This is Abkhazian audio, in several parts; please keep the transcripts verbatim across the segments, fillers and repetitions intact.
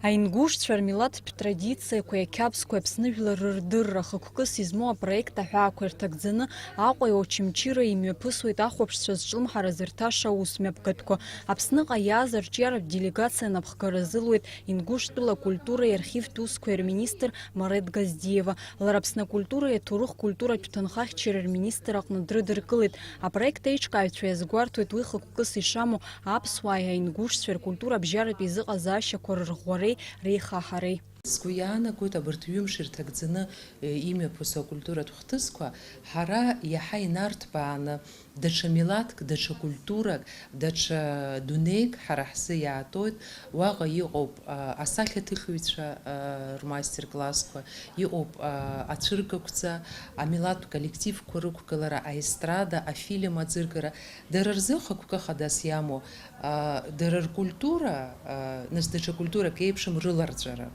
Аингушцәа рмилаҭтә традициақәеи ақьабзқәеи Аԥсны жәлар рырдырра хықәкыс измоу апроект аҳәаақәа ирҭагӡаны Аҟәеи Очамчыреи имҩаԥысуеит ахәаԥшцәа зҿлымҳара зырҭаша аус мҩаԥгатәқәа. Аԥсныҟа иааз арҿиаратә делегациа анапхгара азылуеит Ингушьтәыла акультуреи архивтә усқәеи рминистр Марет Газдиева. Лара Аԥсны акультуреи аҭоурых-культуратә ҭынхахьчареи рминистр аҟны дрыдыркылеит. Апроект аиҿкааҩцәа иазгәарҭоит уи хықәкыс ишамоу аԥсуааи аингушцәеи ркультура абжьаратә еизыҟазаашьақәа рырӷәӷәареи реихаҳареи. Сгәы иаанагоит, абарҭ ҩымш ирҭагӡаны, э, имҩаԥысуа акультуратә хҭысқәа ҳара иаҳа инарҭбааны, даҽа милаҭк, даҽа культурак, даҽа дунеик ҳара ҳзы иаатоит. Уаҟа иҟоуп, а, асахьаҭыхҩцәа, а, рмастер-классқәа, иҟоуп, а, ацәыргақәҵа, амилаҭтә коллективқәа рықәгылара, аестрада, афильм аӡыргара, дара рзы хықәкы хадас иамоу, а, дара ркультура, а, нас даҽа культурак еиԥшым рыларҵәара.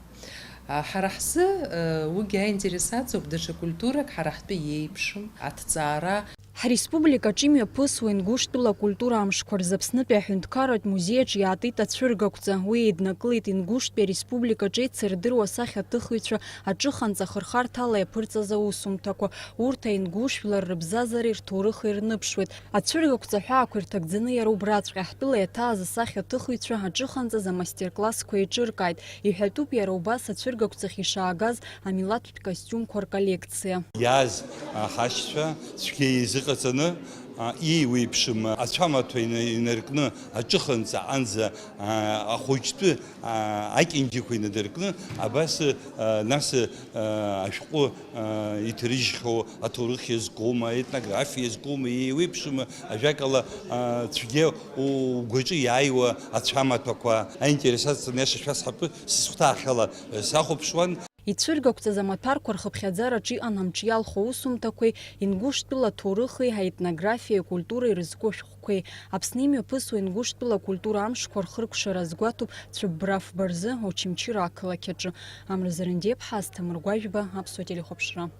А, ҳара ҳзы, а, уигьы аинтерес аҵоуп, даҽа культурак ҳара ҳтәы иеиԥшым, аҭҵаара. Ҳреспубликаҿы имҩаԥысуа Ингушьтәыла акультура амшқәа рзы Аԥснытәи аҳәынҭқарратә музеи аҿы иаатит ацәыргақәҵа. Уи еиднакылеит Ингушьтәи ареспубликаҿы еицырдыруа асахьаҭыхҩцәа аҿыханҵа ахырхарҭала иаԥырҵаз аусумҭақәа. Урҭ аингушь жәлар рыбзазареи рҭоурыхи рныԥшуеит. Ацәыргақәҵа ҳәаақәа ирҭагӡаны иара убраҵәҟьа ҳтәыла иаҭааз асахьаҭыхыҩцәа аҿыханҵаз амастер-классқәа еиҿыркааит. Иҳәатәуп иара убас ацәыргақәҵахь ишаагаз амилаҭтә костиумқәа рколлекциа. Иааз, а, ҳашьцәа цәгьа еизыҟаҵаны, а, иеиуеиԥшым, а, ацәамаҭәа ина-, инаркны аҿыханҵа анӡа, а, ахәыҷтәы, а, акьанџьақәа инадыркны, абас, а, нас, а, ашәҟәы, а, иҭарыжьхьоу аҭоурых иазкума, аетнографиа иазкума, иеиуеиԥшым, ажәакала, а, цәгьа у-, угәаҿы иааиуа ацәамаҭәақәа. Аинтерес аҵаны, иаша шәасҳәап, сыхәҭаахьала, а, сахәаԥшуан. Ицәыргақәҵаз амаҭәарқәа рхыԥхьаӡараҿы иҟан амҿы иалху аусумҭақәеи, Ингушьтәыла аҭоурыхи, аетнографиеи, акультуреи рызку ашәҟәқәеи. Аԥсны имҩаԥысуа Ингушьтәыла акультура амшқәа рхыркәшара азгәаҭоуп Цәыббра афба рзы Очамчыра ақалақь аҿы. Амра Зарандиаԥҳа, Асҭамыр Гәажәба, Аԥсуа телехәаԥшра.